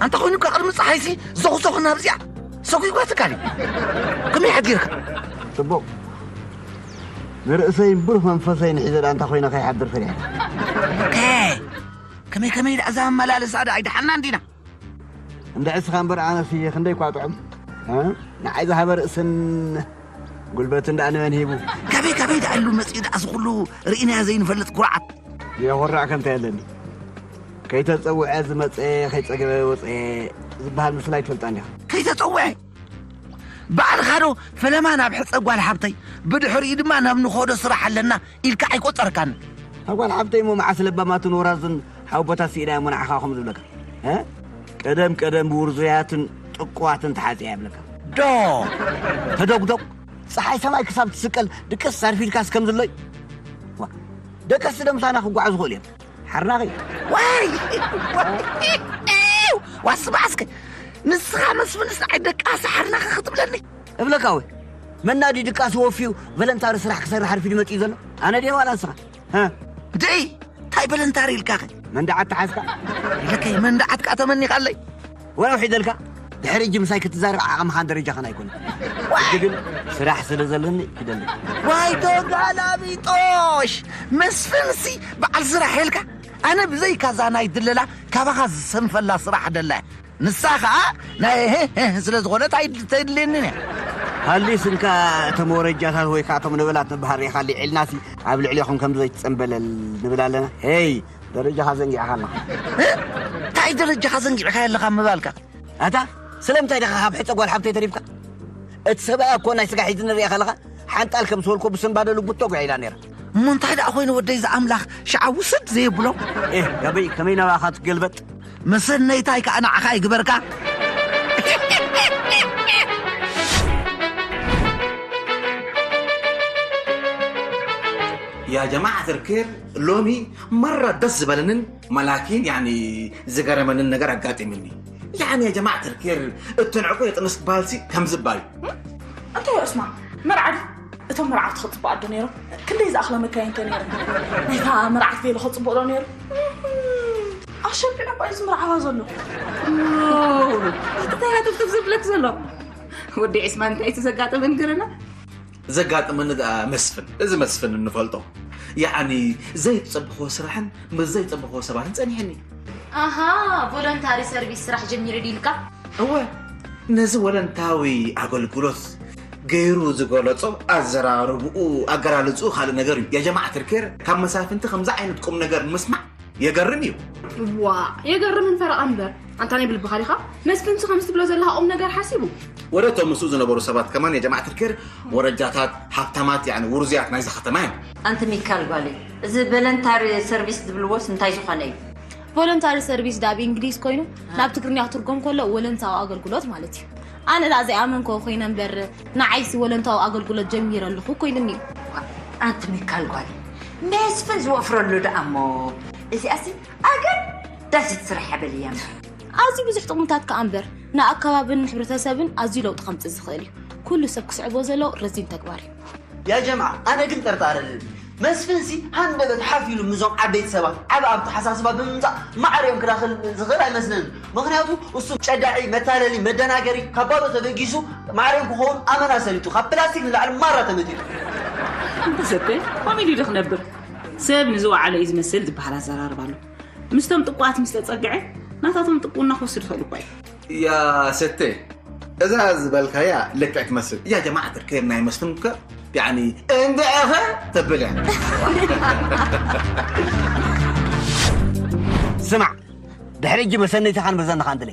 ኣንተ ኮይኑካ ቅድሚ ፀሓይሲ ዞኽዞኽ ናብዚኣ ሰጒጓትካ ድዩ? ከመይ ሓዲርካ? ጽቡቕ። ንርእሰይን ብሩህ መንፈሰይን ሒዘ ደኣ እንታ ኮይነ ከይሓድር ፈሪሐ። ከ-፣ ከመይ ከመይ ደኣ እዛ ኣመላልሳ ደኣ ኣይደሓናን ዲና? እንድዒ እስኻ እምበር ኣነስ እየ ክንደይ እኳ ጥዑም። እ? ንዓይ ዝሃበ ርእስን ጉልበትን ደኣ ንመን ሂቡ? ካበይ ካበይ ደኣ ኢሉ መጺኡ ደኣ እዚ ኩሉ ርኢናዮ ዘይንፈልጥ ኩርዓት? የኹርዕ ከምታ የለኒ። ከይተጸውዐ ዝመጸ ከይጸገበ ወጸ ዝበሃል ምስላ ኣይትፈልጣን ዲኻ? ከይተጸውዐ? ባዕልኻ ዶ ፈለማ ናብ ሕጸ ጓል ሓብተይ፣ ብድሕሪኡ ድማ ናብ ንኸዶ ስራሕ ኣለና ኢልካ ኣይቆጸርካን? እታ ጓል ሓብተይ እሞ መዓስ ለባማትን ወራዝን ሓውቦታት ስኢና እሞ ንዓኻ ከምኡ ዝብለካ? እ? ቀደም ቀደም ብውርዙያትን ጥቁዋትን ተሓጽያ ይብለካ። ዶ ተደጉደጉ ጸሓይ ሰማይ ክሳብ ትስቀል ድቅስ ኣርፊድካስ ከም ዝሎይ? ዋ፣ ደቀስ ዶ ምሳና ክጓዓዙ ይኽእሉ እዮም? ሓርናኺ። ዋይ! ዋይ! ዋስባስከ ንስኻ መስፍንስ ንዓይ ደቃሲ ሓርናኺ ክትብለኒ? እብለካ ወይ፣ መናዲ ድቃሲ ወፍዩ ቨለንታሪ ስራሕ ክሰርሕ ኣርፊዱ መጺኡ ዘሎ? ኣነ ድየ ዋላ ንስኻ? ሃ? ደይ፣ እንታይ ቨለንታሪ ኢልካኸ? መንደዓት ተሓዝካ? ኢለከ መንደዓት ከኣ ተመኒኻለይ? ወላ ውሒደልካ? ድሕሪ ሕጂ ምሳይ ክትዛረብ ዓቕምኻን ደረጃኻን ኣይኮነን። ሕጂ ግን ስራሕ ስለ ዘለኒ ክደሊ። ዋይ ተጋላቢጦሽ! መስፍንሲ በዓል ስራሕ ኢልካ? ኣነ ብዘይካ እዛ ናይ ድለላ ካባኻ ዝሰንፈላ ስራሕ ደላ። ንሳ ኸኣ ናይ ሄ ሄ ስለ ዝኾነት ኣይተድልየንን እያ። ሃሊስ እንካ እቶም ወረጃታት ወይ ከኣ እቶም ነበላት ንበሃል ርኢኻ ልዒልናሲ ኣብ ልዕሌኹም ከም ዘይትጸንበለል ንብል ኣለና። ሄይ፣ ደረጃኻ ዘንጊዕኻ ኣለኻ። እ? እንታይ ደረጃኻ ዘንጊዕካ ኣለኻ ምባልካ? ኣታ፣ ስለምንታይ ዲኻ ካብ ሕጸ ጓል ሓብተይ ተሪፍካ? እቲ ሰብኣይ እኮ ናይ ስጋ ሒዝኒ ሪኣ ከለኻ ሓንጣል ከም ዝበልኩ ብስንባደ ልቡ ተጒዓ ኢላ ነይራ። እሞ እንታይ ደኣ ኮይኑ ወደይ ዝኣምላኽ ሽዓ ውስድ ዘየብሎ? ኤህ፣ ገበይ ከመይ ናባኻ ትገልበጥ? መሰነይታይ ከኣ ንዓኻ ይግበርካ። ያ ጀማዓት ኣልኬር፣ ሎሚ መራ ደስ ዝበለንን መላኪን ያኒ ዝገረመንን ነገር ኣጋጢምኒ። ያኒ ያ ጀማዓት ኣልኬር፣ እተን ዕቑ የጥንስ በሃልሲ ከም ዝባል። እንታይ ዑስማን፣ መርዓ ድዩ? እቶም መርዓውቲ ክጽቡቓት ዶ ነይሮም? ክንደይ ዝኣኽላ መካይን ከ ነይረን? ናይታ መርዓት ቬሎ ክጽቡቕ ዶ ነይሩ? ኣሸቢዑ እኮ እዩ ዝምርዓዋ ዘሎ። እንታይ እያ ትፍትፍ ዝብለክ ዘሎ? ወዲ ዒስማን እንታይ እቲ ዘጋጠመ ንገረና? ዘጋጠመኒ ደኣ መስፍን፣ እዚ መስፍን እንፈልጦ። ያዕኒ ዘይትጸብኽዎ ስራሕን ምስ ዘይትጸብኽዎ ሰባትን ጸኒሕኒ። ኣሃ፣ ቮለንታሪ ሰርቪስ ስራሕ ጀሚረ ድዩ ኢልካ? እወ፣ ነዚ ወለንታዊ ኣገልግሎት ገይሩ ዝገለጾ ኣዘራርብኡ፣ ኣገላልጽኡ ካልእ ነገር እዩ። ያ ጀማዓት ኣልኬር፣ ካብ መሳፍንቲ ከምዚ ዓይነት ቁም ነገር ምስማዕ የገርም እዩ። ዋ፣ የገርምን ፈረቓ እምበር። ኣንታ ናይ ብልብኻ ዲኻ? መስፍንሲ ከምዚ ትብሎ ዘለኻ ቁም ነገር ሓሲቡ? ወደ እቶም ምስኡ ዝነበሩ ሰባት ከማን ያ ጀማዓት ኣልኬር፣ ወረጃታት፣ ሃብታማት፣ ያዕኒ ውርዙያት ናይዛ ከተማ እዮም። ኣንቲ ሚካል ጓለይ፣ እዚ ቨለንታሪ ሰርቪስ ዝብልዎስ እንታይ ዝኾነ እዩ? ቮለንታሪ ሰርቪስ ዳ ብእንግሊዝ ኮይኑ ናብ ትግርኛ ክትርጎም ከሎ ወለንታዊ ኣገልግሎት ማለት እዩ። ኣነ ደኣ ዘይኣመንኮ ኮይነ እምበር ንዓይሲ ወለንታዊ ኣገልግሎት ጀሚረ ኣለኹ እኮ ኢሉኒ እዩ። ኣንቲ ሚካል ጓል፣ መስፍን ዝወፍረሉ ደኣ እሞ፣ እዚኣሲ ኣገዳሲት ስራሕ በልያ እምበር። ኣዝዩ ብዙሕ ጥቕምታት ከኣ እምበር፣ ንኣከባብን ንሕብረተሰብን ኣዝዩ ለውጢ ከምጽእ ዝኽእል እዩ። ኩሉ ሰብ ክስዕቦ ዘለዎ ረዚን ተግባር እዩ። ያ ጀምዓ፣ ኣነ ግን ጥርጣረ ኣለኒ። መስፍንሲ ሃንደበት ሓፍ ኢሉ ምስዞም ዓበይቲ ሰባት ዓቢ ኣተሓሳስባ ብምምጻእ ማዕረ እዮም ክዳኽል ዝኽእል ኣይመስለንን። ምኽንያቱ እሱ ጨዳዒ፣ መታለሊ፣ መደናገሪ ካብ ባዶ ተበጊሱ ማዕረ እዮም ክኸውን ኣመና ሰሊጡ። ካብ ፕላስቲክ ንላዕሊ ማራ ተመጢጡ። እንተ ሰተ ኮሜዲ ዶ ክነብር? ሰብ ንዝወዓሎ እዩ ዝመስል ዝበሃል ኣዘራርባ ኣሎ። ምስቶም ጥቁኣት ምስ ተጸግዐ ናታቶም ጥቁና ክወስድ ይኽእል እኳ እዩ። ያ ሰተ፣ እዛ ዝበልካያ ልክዕ ትመስል። እያ ጀማዓ ትርከብ ናይ መስፍን እኮ ያኒ እንድዕኸ ተብል እያ። ስማዕ፣ ድሕሪ ሕጂ መሰነይታኻን መዘንኻን ድለ።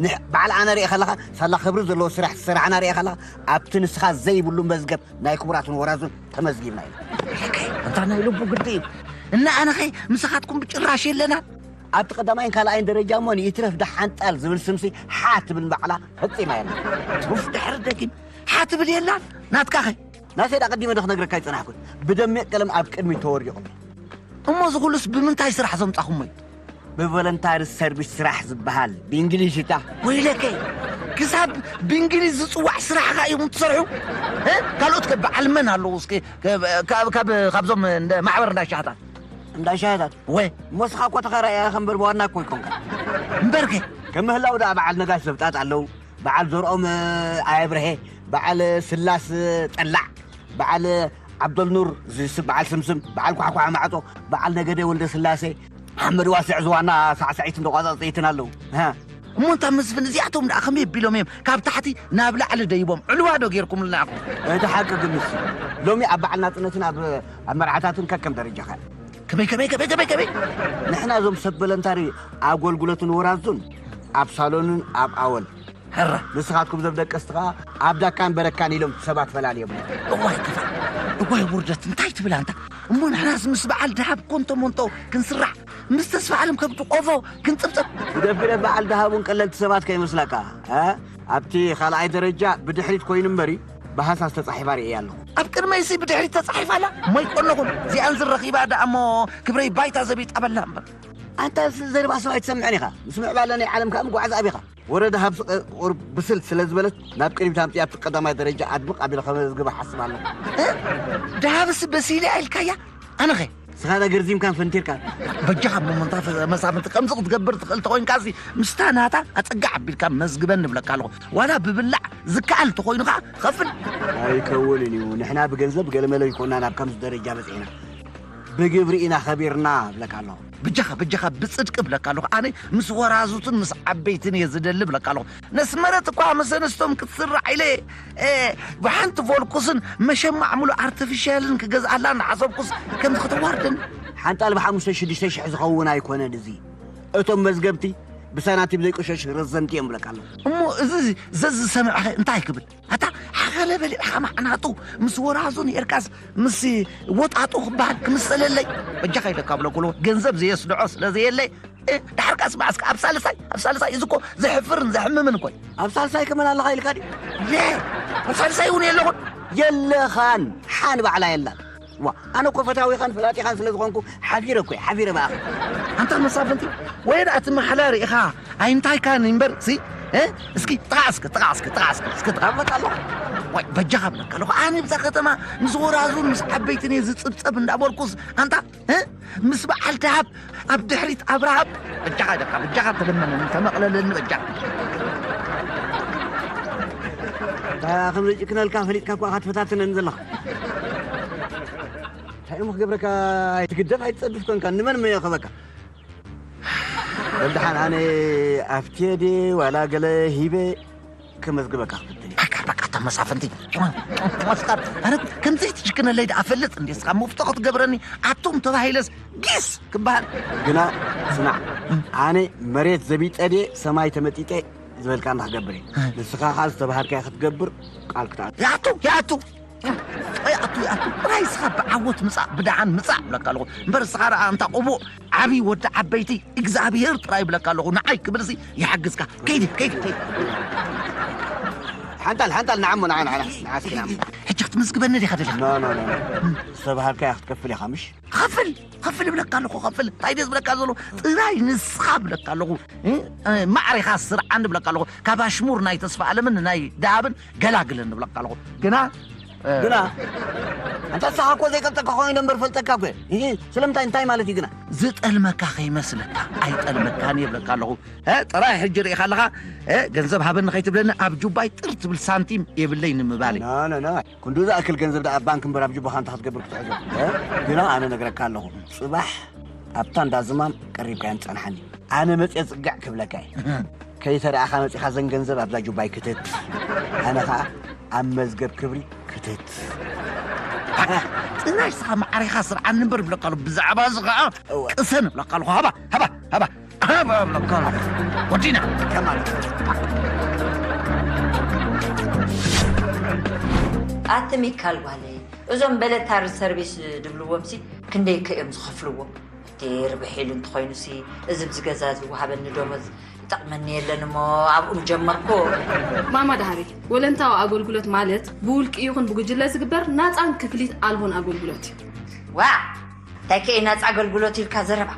ንሕ-፣ በዓል ኣነ ርኤ ከለኻ፣ ሳላ ክብሪ ዘለዎ ስራሕ ትሰርሕ ኣና ርኤ ከለኻ፣ ኣብቲ ንስኻ ዘይብሉ መዝገብ ናይ ክቡራትን ወራዙን ተመዝጊብና ኢና። ኣንታ ናይ ልቡ ግዲ እዩ። እና ኣነኸ ምሳኻትኩም ብጭራሽ የለናን። ኣብቲ ቀዳማይን ካልኣይን ደረጃ እሞ ንኢትረፍ ደሓንጣል ዝብል ስምሲ ሓ ትብል ባዕላ ፈጺማ የላ። ኡፍ፣ ድሕሪ ደጊም ሓ ትብል የላን። ናትካኸ? ናተይ ዳ ቀዲመ ዶ ክነግረካ ኣይጸናሕኩን? ብደሚቕ ቀለም ኣብ ቅድሚት ተወሪቑ። እሞ እዚ ኩሉስ ብምንታይ ስራሕ ዘምጻኹሞ እዩ? ብቮለንታሪ ሰርቪስ ስራሕ ዝበሃል፣ ብእንግሊዝ እታ። ወይለከ፣ ክሳብ ብእንግሊዝ ዝጽዋዕ ስራሕ ኸኣ እዮም ትሰርሑ? እ? ካልኦት ከ በዓል መን ኣለዉ? እስኪ፣ ከ-፣ ካብ፣ ካብ፣ ካብዞም እንደ ማሕበር እንዳ ሻህታት። እንዳ ሻህታት? ወ- እሞ እስኻ እኮ ተኸራይ ኢኻ እምበር ዋና እኮ ኣይኮንካን። እምበርከ? ከም ምህላው ደኣ በዓል ነጋሽ ዘብጣጥ ኣለዉ። በዓል ዘርኦም፣ እ፣ ኣየብርሄ፣ በዓል ስላስ ጠላዕ፣ በዓል ዓብደልኑር ዝስ-፣ በዓል ስምስም፣ በዓል ኳሕኳሕ ማዕጾ፣ በዓል ነገደ ወልደ ስላሴ፣ ሓመድ ዋስዕ ዝዋና ሳዕሳዒት እንደ ቋጻጽይትን ኣለዉ። ሃ። እሞ እንታ መስፍን እዚኣቶም ደኣ ከመይ ኣቢሎም እዮም ካብ ታሕቲ ናብ ላዕሊ ደይቦም ዕልዋ ዶ ጌርኩምልና ኢኹም? እቲ ሓቂ ግን ንሱ እዩ። ሎሚ ኣብ በዓል ናጽነትን ኣብ፣ ኣብ መርዓታትን ከከም ደረጃኻ። ከመይ፣ ከመይ፣ ከመይ፣ ከመይ፣ ከመይ? ንሕና እዞም ሰብ ቨለንታሪ ኣገልግሎትን ወራዙን ኣብ ሳሎንን ኣብ ኣወል። ሕራ። ንስኻትኩም ዘም ደቀስቲ ኸኣ ኣብ ዳካን በረካን ኢሎም ሰባት ፈላልዮም። እዋይ ክፋእ፣ እዋይ ውርደት፣ እንታይ ትብል ኣንታ? እሞ ንሕናስ ምስ በዓል ደሃብ ኮንቶ ሞንቶ ክንስራሕ፣ ምስ ተስፋ ዓለም ከብዲ ቆፎ ክንጽብጸብ። ግደፍ፣ ግደፍ፣ በዓል ደሃብ እውን ቀለልቲ ሰባት ከይመስላካ፣ እ? ኣብቲ ካልኣይ ደረጃ ብድሕሪት ኮይኑ እምበሪ፣ ብሃሳስ ተጻሒፋ ርእየ ኣለኹ። ኣብ ቅድመይሲ ብድሕሪት ተጻሒፋ ኣላ? እሞ ኣይቆነኹን። እዚኣን ዝረኺባ ደኣ እሞ ክብረይ ባይታ ዘቢጣ በላ እምበር። ኣንታ ዘረባ ሰብ ኣይትሰምዕን ኢኻ። ምስ ምዕባለ ናይ ዓለም ከኣ ምጉዓዝ ኣቢኻ። ወረዳ ሃብሲ ቀ-፣ ቁሩብ ብስል ስለ ዝበለት፣ ናብ ቅድሚት ኣምጺኣ ኣብቲ ቀዳማይ ደረጃ ኣድምቕ ኣቢለ ከመዝግባ ሓስብ ኣለኹ። እ? ደሃብሲ በሲለ ኢልካያ? ኣነኸ? ንስኻ ዳ ገርዚምካን ፈንቲርካን። በጃኻ እሞ፣ እሞ እንታ ፈ-፣ መሳፍንቲ ከምዚ ክትገብር ትኽእል ተኾይንካሲ፣ ምስታ ናታ ኣጸጋዕ ኣቢልካ መዝግበኒ እብለካ ኣለኹ። ዋላ ብብላዕ ዝከኣል ተኾይኑ ኸዓ ኸፍል። ኣይከውንን እዩ። ንሕና ብገንዘብ ገለመለ ኣይኮንና ናብ ከምዚ ደረጃ በጺሕና። ብግብሪ ኢና ኸቢርና እብለካ ኣለኹ። በጃኻ፣ በጃኻ ብጽድቂ እብለካ ኣለኹ። ኣነ ምስ ወራዙትን ምስ ዓበይትን እየ ዝደሊ እብለካ ኣለኹ። ነስመረት እኳ ምስ ኣንስቶም ክትስራዕ ኢለ፣ እ፣ ብሓንቲ ቮልኩስን መሸማዕ ሙሉእ ኣርቲፊሻልን ክገዝኣላ እናሓሰብኩስ ከምዚ ከተዋርደኒ። ሓንጣል ብሓሙሽተ ሽዱሽተ ሽሕ ዝኸውን ኣይኮነን እዚ። እቶም መዝገብቲ ብሳናቲም ዘይቆሸሽ ረዘንቲ እዮም እብለካ ኣለኹ። እሞ እዚ ዘዝሰምዐኸ እንታይ ክብል? ኣታ ሓኸለ በሊዕኻ ማዕናጡ ምስ ወራዙ ነይርካስ ምስ ወጣጡ ክበሃል ክምሰለለይ? በጃኻ ኢለካ ብለኩሉ ገንዘብ ዘየስድዖ ስለ ዘየለይ፣ እ፣ ድሓር ከኣ ስማዕ እስከ ኣብ ሳልሳይ፣ ኣብ ሳልሳይ እዚ እኮ ዘሕፍርን ዘሕምምን እኮ እዩ። ኣብ ሳልሳይ ከመን ኣለኻ ኢልካ ድዩ? ለ፣ ኣብ ሳልሳይ እውን የለኹን። የለኻን፣ ሓን ባዕላ የላን። ዋ፣ ኣነ እኮ ፈታዊኻን ፈላጢኻን ስለ ዝኾንኩ ሓፊረ እኮ እየ፣ ሓፊረ ብኣኻ። ኣንታ መሳፍንቲ፣ ወይ ደኣ እቲ ማሕላ ርኢኻ ኣይንታይካን እምበር፣ ሲ፣ እ? እስኪ ጥቓ እስኪ፣ ጥቓ እስኪ፣ ጥቓ እስኪ፣ እስኪ ጥቓ እብለካ ኣለኹ። ዋይ፣ በጃኻ እብለካ ኣለኹ። ኣነ ብዛ ከተማ ምስ ወራዙን ምስ ዓበይትን እየ ዝጽብጸብ እንዳበልኩስ፣ ኣንታ፣ እ? ምስ በዓል ደሃብ ኣብ ድሕሪት ኣብርሃብ፣ በጃኻ ደካ፣ በጃኻ ተለመነኒ፣ ተመቕለለኒ፣ በጃኻ። ከምዘይጭክነልካ ፈሊጥካ እኳ ኢኻ ትፈታትነኒ ዘለኻ። እንታይ እሞ ክገብረካ፣ ኣይትግደፍ ኣይትጸድፍ ኮንካ፣ ንመን እሞ የእኸበካ? በል ደሓን ኣነ ኣፍትየ ድየ ዋላ ገለ ሂበ ከመዝግበካ ክፍትን እየ። በቃ፣ በቃ፣ እታ መሳፍንቲ። መስኻር፣ ኣነ ከምዘይትጭክነለይ ደኣ ፈልጥ እንዴ፣ እስኻ መፍቶ ክትገብረኒ፣ ኣቱም ተባሂለስ ጊስ ክበሃል። ግና ስማዕ፣ ኣነ መሬት ዘቢጠ ድየ ሰማይ ተመጢጠ ዝበልካኒ ክገብር እየ። እ። ንስኻ ኸኣ ዝተባሃልካዮ ክትገብር ቃል ክትኣቱ። ይኣቱ፣ ይኣቱ። ይኣቱ፣ ይኣቱ። ጥራይ እስኻ ብዓወት ምጻእ፣ ብደሓን ምጻእ እብለካ ኣለኹ። እምበር እስኻ ደኣ ኣንታ ቅቡእ ዓቢ ወዲ ዓበይቲ እግዚኣብሄር ጥራይ እብለካ ኣለኹ። ንዓይ ክብልሲ ይሓግዝካ። ከይዲ፣ ከይዲ፣ ከይዲ። ሓንጣል፣ ሓንጣል፣ ንዓሞ፣ ንዓ፣ ንዓ፣ ንዓ፣ ንዓ፣ እስኪ ንዓሞ። ሕጂ ክትምዝግበኒ ዲኻ ደለኻ? ኖ ኖ ኖ ኖ። ዝተባሃልካያ ክትከፍል ኢኻ ምሽ? ክኸፍል ክኸፍል እብለካ ኣለኹ። ክኸፍል እንታይ ድየ ዝብለካ ዘሎ? ጥራይ ንስኻ እብለካ ኣለኹ። እ? እ፣ ማዕሪኻ ስርዓኒ እብለካ ኣለኹ። ካብ ኣሽሙር ናይ ተስፋ ኣለምን ናይ ደሃብን ገላግለኒ እብለካ ኣለኹ። ግና እ፣ ግና ኣንታ ንስኻ እኮ ዘይቀልጠካ ኮይኑ ደንበር ፈልጠካ እኮ እየ። እሂ፣ ስለምንታይ እንታይ ማለት እዩ ግና? ዝጠልመካ ከይመስለካ። ኣይጠልመካን እየ እብለካ ኣለኹ። እ፣ ጥራይ ሕጂ ርኢኻ ኣለኻ። እ፣ ገንዘብ ሃበኒ ከይትብለኒ ኣብ ጁባይ ጥር ትብል ሳንቲም የብለይ ንምባል እዩ። ኖ ኖ ኖ። ክንዱ ዝኣክል ገንዘብ ደኣ ኣብ ባንክ እምበር ኣብ ጅቦኻ እንተ ክትገብር ክትሕዞ። እ? ግና ኣነ ነግረካ ኣለኹ። ጽባሕ ኣብታ እንዳ ዝማም ቀሪብካዮም ትጸንሓኒ። ኣነ መጽየ ጽግዕ ክብለካ እየ። ከይተረኣኻ መጺኻ ዘን ገንዘብ ኣብዛ ጁባይ ክትት። ኣነ ኸኣ ኣብ መዝገብ ክብሪ ክትት። ጥናሽ ስኻ ማዕሪኻ ስርዓኒ እምበር ብለካ ኣሎ። ብዛዕባ እዚ ኸኣ እወ። ቅሰን ብለካ ኣለኹ። ሃባ ሃባ ሃባ ሃባ ብለካ ኣለኹ። ወዲና ከማን ኣቲ ሚካል ጓለይ፣ እዞም በለታሪ ሰርቪስ ድብልዎም ሲ ክንደይ ከ እዮም ዝኸፍልዎ? እቲ ርብሕ ኢሉ እንተኾይኑ ሲ እዚ ብዚ ገዛ ዝወሃበኒ ደሞዝ ይጠቕመኒ የለን እሞ ኣብኡ ምጀመርኩ። ማማ ዳህሪ፣ ወለንታዊ ኣገልግሎት ማለት ብውልቂ ይኹን ብጉጅለ ዝግበር ናፃን ክፍሊት ኣልቦን ኣገልግሎት እዩ። ዋ እንታይ ከ ናፃ ኣገልግሎት ኢልካ ዘረባ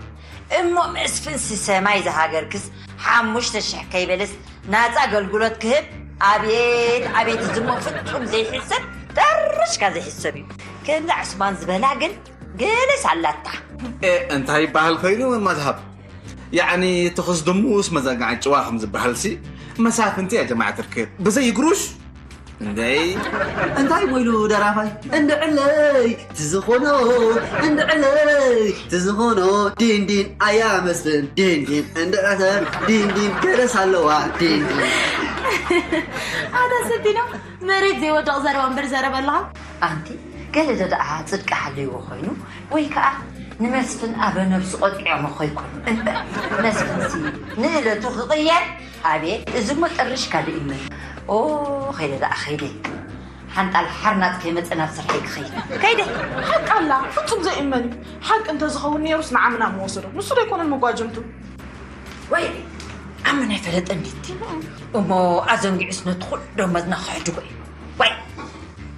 እሞ መስፍን ስሰማይ ዝሃገርክስ ሓሙሽተ ሽሕ ከይበለስ ናፃ ኣገልግሎት ክህብ ኣቤት ኣቤት እዝሞ ፍጹም ዘይሕሰብ ጠርሽካ ዘይሕሰብ እዩ። ከምዛ ዕስማን ዝበላ ግን ገለስ ኣላታ። እንታይ ይበሃል ኮይኑ መዝሃብ ያዕኒ ትኹስ ድሙስ መዘንጋዓይ ጭዋ ከም ዝበሃል ሲ መሳፍንቲ እያ ጀማዓ ትርክብ ብዘይ ግሩሽ እንደይ እንታይ ወይሉ ደራፋይ እንድዕለይ ትዝኾኖ እንድዕለይ ትዝኾኖ ዲንዲን ኣያ መስፍን ዲንዲን እንድዕተር ዲንዲን ገረስ ኣለዋ ዲንዲን ኣታ ሰቲኖ መሬት ዘይወድቕ ዘረባ እምበር ዘረበ ኣለኻ ኣንቲ ገለ ደኣ ጽድቂ ሃልይዎ ኮይኑ ወይ ከኣ ንመስፍን ኣበ ነብሱ ቀጢዖሞ ከይኮኑ እምበር መስፍንሲ ንእለቱ ክቕየር ኣቤት እዚሞ ጥርሽ ካልእ ይመን ኦ ኸይደ ደኣ ኸይደ ሓንጣል ሓርናጥ ከይመጸ ናብ ስርሐይ ክኸይድ ከይደ ሓቂ ኣላ ፍጹም ዘይእመን እዩ ሓቂ እንተዝኸውን ነይሩስ ንዓምና ምወሰዶ ንሱ ዶ ኣይኮነን መጓጀምቱ ወይ ዓምና ይፈለጠ እንዲቲ እሞ ኣዘንጊዑስ ነቲ ኩሉ ደመዝና ክሕድጎ እዩ ወይ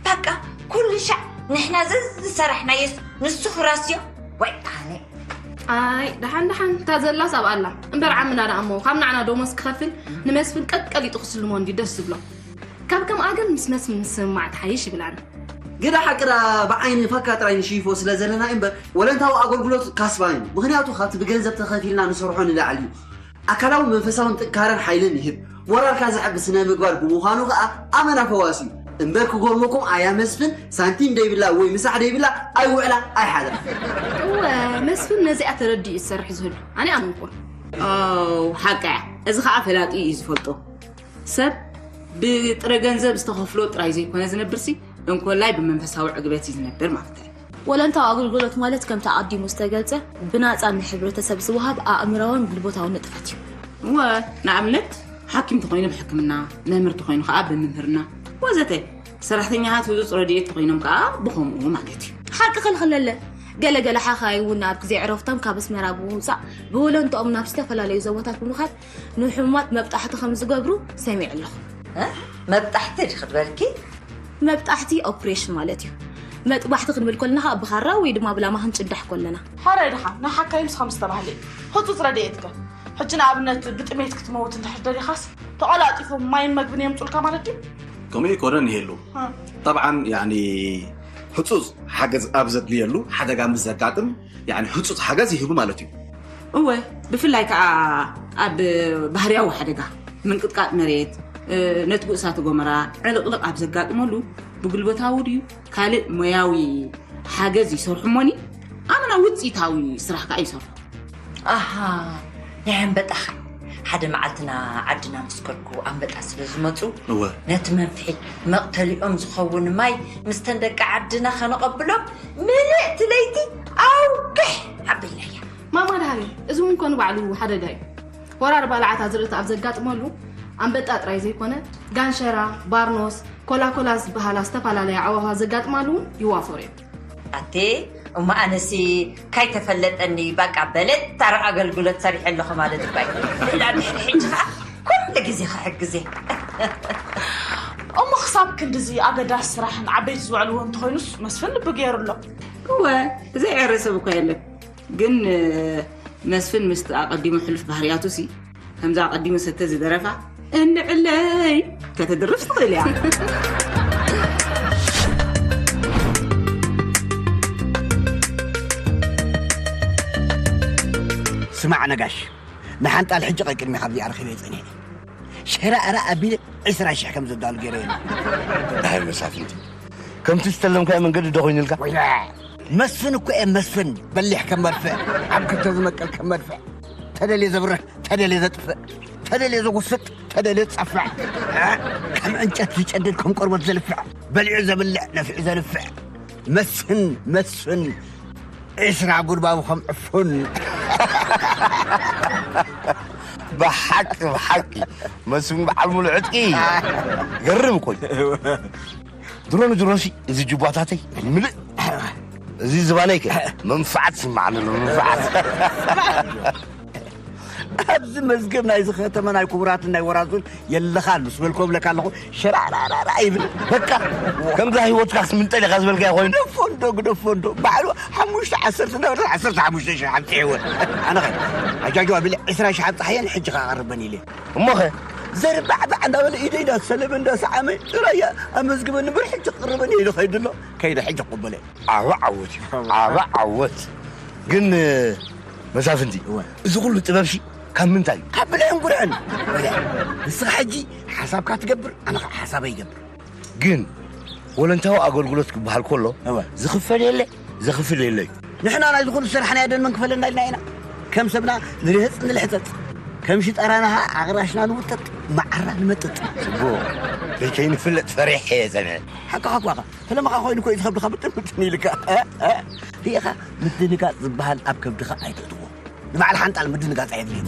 በቃ ኩሉ ሻዕ ንሕና ዘዝሰራሕናዮስ ንሱ ክራስዮ ወይ ኣነ ኣይ ደሓን ደሓን እታ ዘላስ ኣብ ኣላ እምበር ዓምና ደኣ እሞ ካብ ናዕና ደሞዝ ክኸፍል ንመስፍን ቀጥቀሊጡ ክስልሞ እንዲ ደስ ዝብሎ ካብ ከምኣ ግን ምስ መስፍን ምስምማዕ ትሓይሽ ይብል ኣነ ግዳ ሓቂ ደኣ ብዓይኒ ፋካ ጥራይ ንሽይፎ ስለ ዘለና እዩ እምበር ወለንታዊ ኣገልግሎት ካስባ እዩ ምኽንያቱ ካብቲ ብገንዘብ ተኸፊልና ንሰርሖ ንላዕሊ እዩ ኣካላውን መንፈሳውን ጥንካረን ሓይልን ይህብ። ሞራልካ ዘዕቢ ስነ ምግባር ብምዃኑ ከኣ ኣመና ፈዋሲ እዩ። እምበር ክጎርመኩም ኣያ መስፍን ሳንቲም ደይብላ ወይ ምሳሕ ደይብላ ኣይውዕላ ኣይሓድራ። እወ መስፍን ነዚኣ ተረዲኡ እዩ ዝሰርሕ ዝህሉ ኣነ ኣምንኩን። ኣው ሓቃ እያ እዚ ከኣ ፈላጢ እዩ ዝፈልጦ። ሰብ ብጥረ ገንዘብ ዝተኸፍሎ ጥራይ ዘይኮነ ዝነብርሲ እንኮላይ ብመንፈሳዊ ዕግበት እዩ ዝነብር ማለት እዩ። ወለንታዊ ኣገልግሎት ማለት ከምቲ ኣቐዲሙ ዝተገልጸ ብናጻ ንሕብረተሰብ ዝወሃብ ኣእምራውን ጉልበታውን ንጥፈት እዩ። እወ፣ ንኣብነት ሓኪም ተኾይኑ ብሕክምና፣ መምህር ተኾይኑ ኸኣ ብምምህርና ወዘተ። ሰራሕተኛታት ህጹጽ ረድኤት ተኾይኖም ከኣ ብኸምኡ ማለት እዩ። ሓቂ ክልኽለለ፣ ገለ ገለ ሓኻይ እውን ኣብ ግዜ ዕረፍቶም ካብ ኣስመራ ብምውጻእ ብወለንትኦም ናብ ዝተፈላለዩ ዞባታት ብምኻድ ንሕሙማት መብጣሕቲ ከም ዝገብሩ ሰሚዐ ኣለኹ። መብጣሕቲ ድኺ ትበልኪ? መብጣሕቲ ኦፕሬሽን ማለት እዩ። መጥባሕቲ ክንብል ከለና ከዓ ብኻራ ወይ ድማ ብላማ ክንጭዳሕ ከለና። ሓራይ ድኻ ንሓካይምስ ከም ዝተባህለ እዩ። ህፁፅ ረድኤትከ? ሕጂ ንኣብነት ብጥሜት ክትመውት እንድሕር ደሊኻስ ተቐላጢፎም ማይን መግብን የምፁልካ ማለት ድዩ? ከምኡ ኣይኮነን ይሄሉ። ጠብዓን ያኒ ህፁፅ ሓገዝ ኣብ ዘድልየሉ ሓደጋ ምስ ዘጋጥም ያኒ ህፁፅ ሓገዝ ይህቡ ማለት እዩ። እወ፣ ብፍላይ ከኣ ኣብ ባህርያዊ ሓደጋ፣ ምንቅጥቃጥ መሬት፣ ነትጒ እሳተ ጎመራ፣ ዕልቕልቕ ኣብ ዘጋጥመሉ ብጉልበታዊ ድዩ ካልእ ሞያዊ ሓገዝ ይሰርሑ እሞኒ ኣመና ውፅኢታዊ ስራሕ ከኣ ይሰርሑ። ኣሃ ናይ ኣንበጣ ኸ ሓደ መዓልትና ዓድና ምስ ከድኩ ኣንበጣ ስለ ዝመፁ እወ ነቲ መንፍሒ መቕተሊኦም ዝኸውን ማይ ምስተን ደቂ ዓድና ኸነቐብሎም ምልእቲ ለይቲ ኣውግሕ ኣቢልናያ። ማማ ደሃበ እዚ እውን ኮ ንባዕሉ ሓደጋ እዩ። ወራር ባልዓት ኣዝርእቲ ኣብ ዘጋጥመሉ ኣንበጣ ጥራይ ዘይኮነ ጋንሸራ፣ ባርኖስ፣ ኮላኮላ ዝበሃላ ዝተፈላለያ ኣዕዋፋት ዘጋጥማሉ እውን ይዋፈሩ እዮም። ኣቴ እሞ ኣነሲ ካይተፈለጠኒ ባቃ በለት ታራ ኣገልግሎት ሰሪሐ ኣለኹ ማለት እኳ እዩ። ድሕሪ ሕጂ ከዓ ኩሉ ግዜ ክሕግዜ እሞ ክሳ ካብ ክንድዚ ኣገዳሲ ስራሕን ዓበይቲ ዝውዕልዎ እንተኾይኑስ መስፍን ልቢ ገይሩ ኣሎ። እወ፣ ዘይዕረ ሰብ እኳ የለን። ግን መስፍን ምስቲ ኣቐዲሙ ሕሉፍ ባህርያቱ ሲ ከምዛ ኣቐዲሙ ሰተ ዝደረፋ እንዕለይ ከተድርፍ ትኽእል እያ። ስማዕ ነጋሽ፣ ንሓንጣል ሕጂ ቀይ ቅድሚ ካብዚኣ ረኺበ ይጸኒሐ። ሸራእራ ኣቢለ ዕስራ ሽሕ ከም ዘዳሉ ገይረ እየ። ኣይ መሳፍንቲ፣ ከምቲ ዝተለምካዮ መንገዲ ዶ ኮይኑልካ? ወይላ፣ መስፍን እኮ እየ መስፍን፣ በሊሕ ከም መርፍዕ፣ ኣብ ክልተ ዝመቀል ከም መርፍዕ፣ ተደልየ ዘብርህ፣ ተደልየ ዘጥፍእ፣ ተደልየ ዘጉስጥ፣ ተደልየ ዝጸፍዕ፣ እ? ከም ዕንጨት ዝጨድድ፣ ከም ቆርበት ዘልፍዕ፣ በሊዑ ዘብልዕ፣ ነፊዑ ዘልፍዕ፣ መስፍን፣ መስፍን፣ ዕስራ ጉልባቡ ከም ዕፉን። ብሓቂ፣ ብሓቂ፣ መስፍን በዓል ሙሉ ዕጥቂ። ገርም እኮ እዩ። ድሮ ንድሮሲ እዚ ጅቧታተይ ምልእ፣ እዚ ዝባነይ ከ መንፍዓት ስምዓኒ ኣሎ፣ መንፍዓት። ኣብዚ መዝገብ ናይዚ ከተማ ናይ ክቡራትን ናይ ወራዙን የለኻን ምስ በልኮ እብለካ ኣለኹ። ሸራራራራ ይብል። በቃ፣ ከምዛ ህይወትካ ክስምንጠል ኢኻ ዝበልካዮ ኮይኑ። ግደፎ እንዶ፣ ግደፎ እንዶ። ባዕሉ ሓሙሽተ ዓሰርተ ነበረ፣ ዓሰርተ ሓሙሽተ ሽሕ ኣምፂሕወን። ኣነ ኸ ኣጃጆ ኣቢለ ዕስራ ሽሕ ኣምፃሕየን፣ ሕጂ ኸኣ ቀርበን ኢለ። እሞ ኸ? ዘርባዕባዕ እንዳበለ ኢደይ እንዳሰለመ እንዳሰዓመ፣ ጥራይ ኣመዝግበኒ እምበር፣ ሕጂ ክቕርበኒ ኢሉ ኸይዱ ኣሎ። ከይደ ሕጂ ክቕበሎ። ዓቢ ዓወት እዩ። ዓቢ ዓወት። ግን መሳፍንቲ፣ እወ። እዚ ኩሉ ጥበብሲ ካብ ምንታይ እዩ? ካብ ብልዕን ጉርዕን። በለ፣ ንስኻ ሕጂ ሓሳብካ ትገብር፣ ኣነ ኸዓ ሓሳበይ ይገብር። ግን ወለንታዊ ኣገልግሎት ክበሃል ከሎ፣ እወ። ዝኽፈል የለ፣ ዘኽፍል የለ እዩ። ንሕና ናይ ዝኾኑ ዝሰራሕናዮ ደን መን ክፈለና ኢልና ኢና። ከም ሰብና ንርህጽ ንልሕጸጽ። ከም ሽጣራና ኸዓ ኣቕራሽና ንውጥጥ፣ መዓራ ንመጥጥ። ጽቡቕ። ከይንፍለጥ ፈሪሐ እየ ጸኒሐ። ሓቅኻ እኮ ኢኻ። ፈለማኻ ኮይኑ እኮ እዩ ዝኸብድኻ ብጥን ብጥን ኢልካ። እ? እ? ርኢኻ፣ ምድንጋጽ ዝበሃል ኣብ ከብድኻ ኣይተእትዎ። ንበዓል ሓንጣል ምድንጋጽ ኣየድልዮን።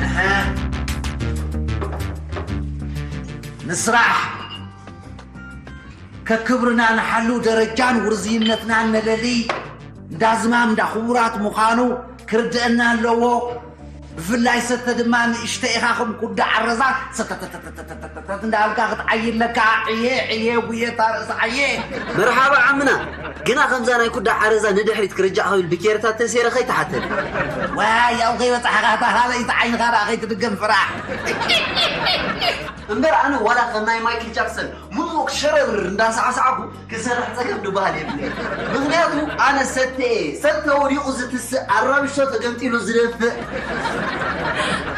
ኣሃ። ንስራሕ። ከክብርና ንሓሉ፣ ደረጃን ውርዝይነትናን ነለሊ። እንዳ ዝማም እንዳ ክቡራት ምዃኑ ክርድአና ኣለዎ። ብፍላይ ሰተ ድማ ንእሽተ ኢኻ ከም ኩዳ ዓረዛ ሰተተተተተተተተተት እንዳበልካ ክትዓይ ኣለካ። ዕየ ዕየ ጉየታ ርእሲ ዓየ። መርሓባ ዓምና። ግና ከምዛ ናይ ኩዳ ዓረዛ ንድሕሪት ክርጃዕ ክብል ብኬርታ ተሴረ ከይትሓተኒ። ዋይ፣ ያው ከይበጻሕኻ እታ ካልኣይቲ ዓይንኻ ደኣ ከይትድገም ፍራሕ። እምበር ኣነ ዋላ ከም ናይ ማይክል ጃክሰን ምሉእ ሸረብር እንዳሳዕሳዕኩ ክሰርሕ ጸገም ዝበሃል የብለይ። ምኽንያቱ ኣነ ሰተ እየ፣ ሰተ ወዲቑ ዝትስእ፣ ኣራብሾ ተገምጢሉ ዝደፍእ።